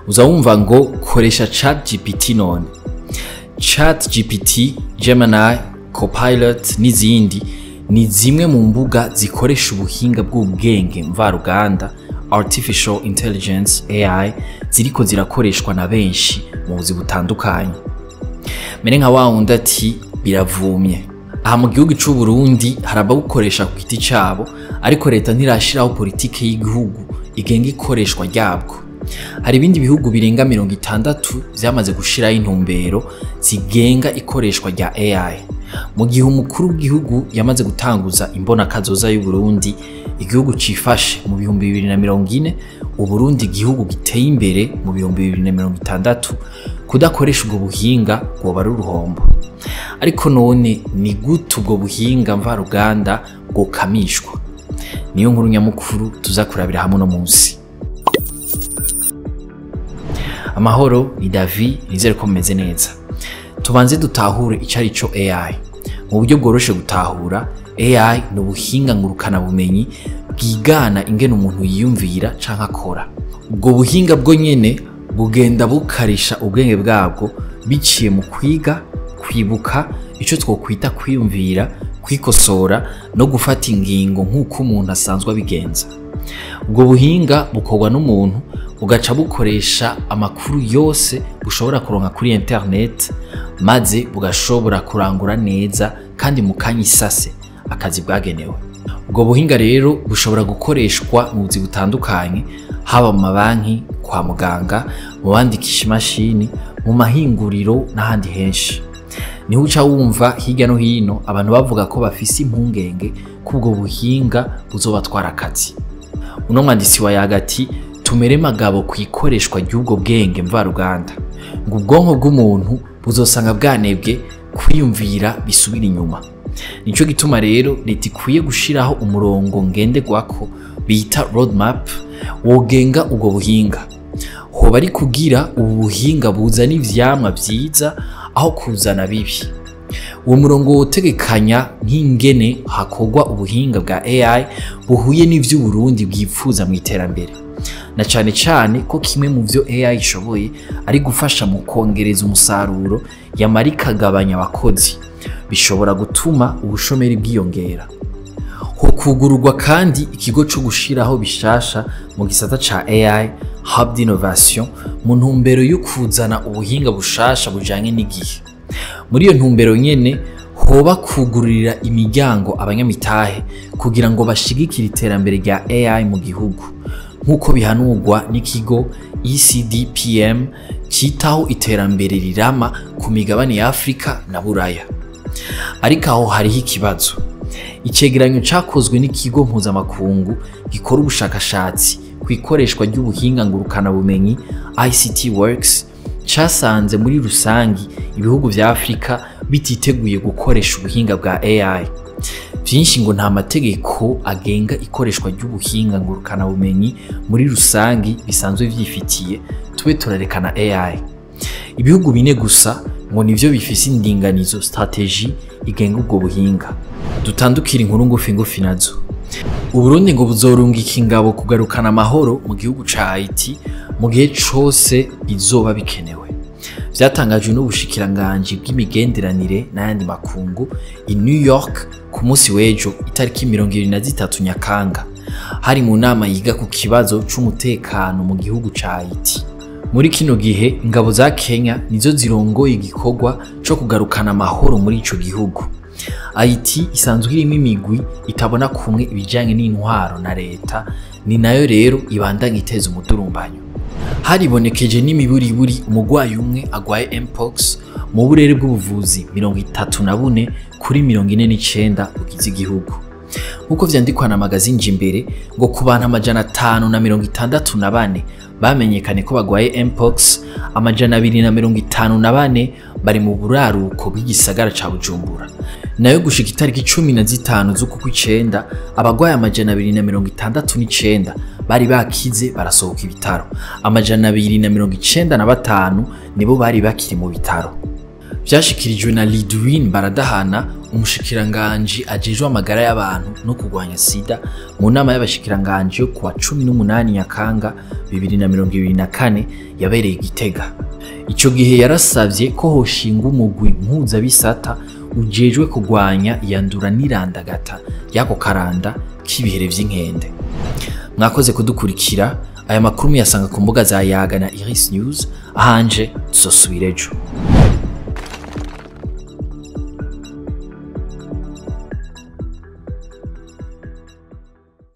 Uza wumva ngo koresha ChatGPT none. ChatGPT, Gemini, Copilot n'izindi ni zimwe mu mbuga zikoresha ubuhinga bw'ubwenge mvaruganda, Artificial Intelligence AI, ziriko zirakoreshwa na benshi mu buzi butandukanye. Mere nka wa wundi ati biravumye. Aha mu gihugu c'u Burundi hari ababukoresha ku giti cabo, ariko leta ntirashiraho politike y'igihugu igenga ikoreshwa ryabwo. Hari ibindi bihugu birenga 60 vyamaze gushiraho intumbero zigenga ikoreshwa rya AI. Mu gihe umukuru w'igihugu yamaze gutanguza imbonakazoza y'u Burundi, igihugu cifashe mu 2040, Uburundi igihugu giteye imbere mu 2060, kudakoresha ubwo buhinga bwoba ari uruhombo. Ariko none ni gute ubwo buhinga mvaruganda bwokamishwa? Niyo nkuru nyamukuru tuza kurabira hamwe no munsi. Amahoro, ni Davi, nizere ko mumeze neza. Tubanze dutahure icari co AI. Mu buryo bworoshe gutahura, AI ni ubuhinga ngurukana bumenyi bwigana ingene umuntu yiyumvira canke akora. Ubwo buhinga bwo nyene bugenda bukarisha ubwenge bwabwo biciye mu kwiga, kwibuka, ico twokwita kwiyumvira, kwikosora no gufata ingingo nk'uko umuntu asanzwe abigenza. Ubwo buhinga bukorwa n'umuntu, bugaca bukoresha amakuru yose bushobora kuronka kuri internet, maze bugashobora kurangura neza kandi mu kanya isase akazi bwagenewe. Ubwo buhinga rero bushobora gukoreshwa mu buzi butandukanye, haba mu mabanki, kwa muganga, mu bandikisha imashini, mu mahinguriro n'ahandi henshi. Niho uca wumva hirya no hino abantu bavuga ko bafise impungenge ko ubwo buhinga buzobatwara akazi. Uno mwanditsi wa Yagati tumere magabo ku ikoreshwa ry'ubwo bwenge mvaruganda, ngo ubwonko bw'umuntu buzosanga bwanebwe, kwiyumvira bisubira inyuma. Nico gituma rero leta ikwiye gushiraho umurongo ngenderwako bita roadmap wogenga ubwo buhinga. Hoba ari kugira ubu buhinga buzana ivyamwa vyiza aho kuzana bibi. Uwo murongo wotegekanya nk'ingene hakorwa ubuhinga bwa AI buhuye n'ivyo Burundi bwipfuza mu iterambere. Na cane cane ko kimwe mu vyo AI ishoboye ari gufasha mu kongereza umusaruro, yamara ikagabanya abakozi, bishobora gutuma ubushomeri bwiyongera. Hokugururwa kandi ikigo co gushiraho bishasha mu gisata ca AI, Hub d'Innovation, mu ntumbero yo kuzana ubuhinga bushasha bujanye n'igihe. Muri iyo ntumbero nyene hoba kugururira imiryango abanyamitahe kugira ngo bashigikire iterambere rya AI mu gihugu, nk'uko bihanurwa n'ikigo ECDPM citaho iterambere rirama ku migabane ya Afrika na Buraya. Ariko aho hariho ikibazo. Icegeranyo cakozwe n'ikigo mpuzamakungu gikora ubushakashatsi ku ikoreshwa ry'ubuhinga ngurukana bumenyi ICT Works casanze muri rusangi ibihugu vya Afrika bititeguye gukoresha ubuhinga bwa AI. Vyinshi ngo nta mategeko agenga ikoreshwa ry'ubuhinga ngurukana bumenyi muri rusangi bisanzwe vyifitiye, tube turarekana AI. Ibihugu bine gusa ngo nivyo bifise indinganizo strategie igenga ubwo buhinga. Dutandukira inkuru ngufi ngufi nazo. Uburundi ngo buzorungika ingabo kugarukana amahoro mu gihugu ca Haiti mu gihe cose bizoba bikenewe. Vyatangajwe n'ubushikiranganji bw'imigenderanire n'ayandi makungu i New York ku munsi w'ejo itariki 23 Nyakanga. Hari mu nama yiga ku kibazo c'umutekano mu gihugu ca Haiti. Muri kino gihe ingabo za Kenya nizo zirongoye igikorwa co kugarukana amahoro muri ico gihugu. Haiti isanzwe irimo imigwi itabona kumwe ibijanye n'intwaro na leta, ni nayo rero ibandanya iteza umudurumbanyo. Haribonekeje n'imiburiburi umugwayi umwe agwaye Mpox mu burere bw'ubuvuzi 34 kuri 49 bugize igihugu. Nkuko vyandikwa na magazine Jimbere, ngo ku bantu 564 bamenyekanye ko bagwaye Mpox, 254 bari mu buraruko bw'igisagara ca Bujumbura. Nayo gushika itariki 15 z'uku kw'icenda, abagwaye 269 bari bakize barasohoka ibitaro, 295 nibo bari bakiri mu bitaro. Vyashikirijwe na Lidwin Baradahana, Umushikiranganji ajejwe amagara y'abantu no kurwanya sida, mu nama y'abashikiranganji yo kuwa 18 Nyakanga 2024 yabereye i Gitega, ico gihe yarasavye ko hoshingwa umugwi mpuzabisata ujejwe kurwanya iyandura n'irandagata ry'ako karanda k'ibihere vy'inkende. Mwakoze kudukurikira. Aya makuru muyasanga ku mbuga za Yaga na Iris News. Ahanje tuzosubira ejo.